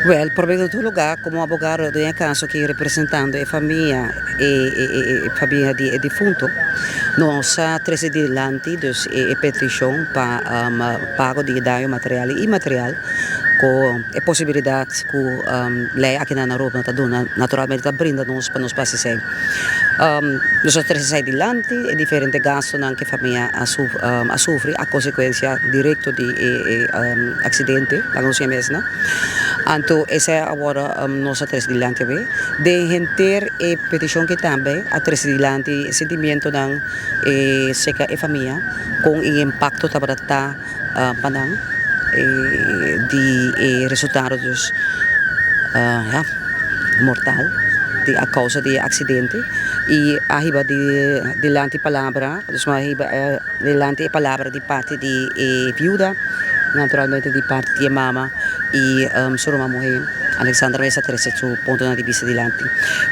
Wèl, promé di tur lugá, komo abogado den e kaso aki representando e famia, e famia di e difunto, nos a trese dilanti dus e petishon pa pago di e daño material i inmaterial ku e posibilidat ku lei aki na Aruba ta duna naturalmente ta brinda nos pa nos por hasi esei. Nos a trese esei dilanti, e diferente gastunan ku e famia a sufri a konsekuensia direkto di e aksidente, laga nos yama esei. Anto esei awor nos a trese dilanti awe. Den henter e petishon ki tambe a trese dilanti e sentimientonan serka e famia kon e impakto tabata ta pa nan di e resultado dus ya mortal di a kousa di e aksidente i a hiba dilanti palabra dus a hiba Dilanti e palabra di parti di e viuda, naturalmente di parti di e mama y su ruman muhe, Alexandra mes a trece su puntonan di bista dilanti.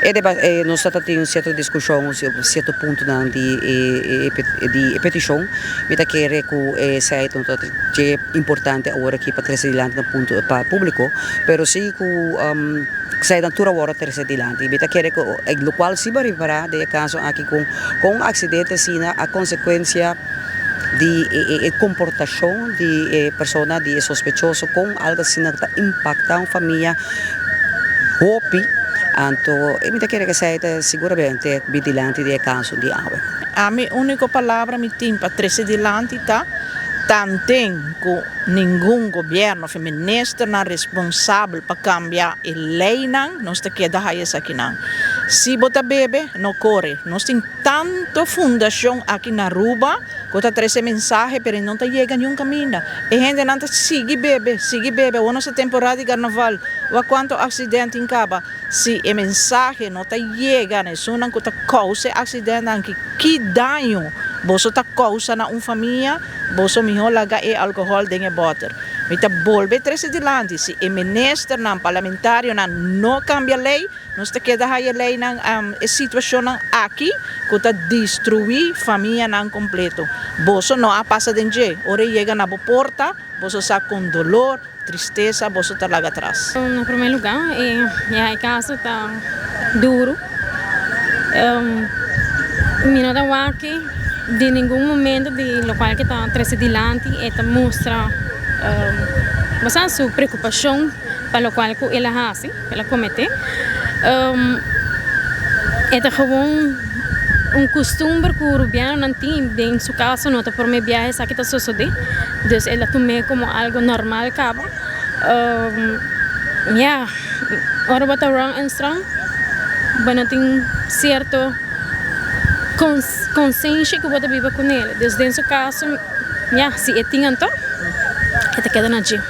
E deba e nos ta tin cierto discusion cierto puntonan di e di e peticion. Mi ta kere cu esey no ta dje importante awor aki pa trece dilanti na punto pa publico, pero si cu. Eseinan tur a wòrdu trese dilanti. Mi ta kere ku lokual si bo a ripará den e kaso aki ku kon un aksidente asina a konsekuensia di e komportashon di e persona, di e sospechoso, kon algu asina ta impaktá un famia hopi. Anto mi ta kere ku esei ta siguramente bin dilanti den e kaso di awe. Ami úniko palabra mi tin pa trese dilanti ta, tanten ku Ningun gobierno of e ministernan responsabel pa cambia e leynan, nos ta keda haya esakinan. Si bo ta bebe, no core. Nos tin tanto fundacion aki na Aruba cu ta trece mensahe pero e no ta yega niun caminda. E hendenan ta sigui bebe, sigui bebe. Awor nos ta temporada di carnaval, wak cuanto accident tin caba. Si e mensahe no ta yega na esunnan cu ta causa e accidentnan aki, ki daño boso ta causa na un famia? Boso mihó laga e alkohòl den e bòter. Mi ta bolbe trese dilanti, si e ministernan, parlamentarionan no kambia lei, nos ta keda haya leinan, e situashonnan aki ku ta destruí famianan kompleto. Boso no a pasa den dje. Ora e yega na bo porta, boso sa kon dolor, tristesa boso ta laga atras. Na promé lugá, e kaso ta duru. Mi no ta wak di ningun momento di lokual ke ta trese dilanti e ta mustra bo sa su preokupashon pa lokual ku el a hasi, el a kometé. E ta gewoon un kustumber ku rubianonan tin i den su kaso no ta promé biaha esaki ta sosodé, dus el a tum'é komo algu normal kaba. Ya, ora bo ta wrong and strong bo no tin sierto konsenshi ku bo ta biba ku nel, dus den su kaso ya si e tin anto e ta keda na dje.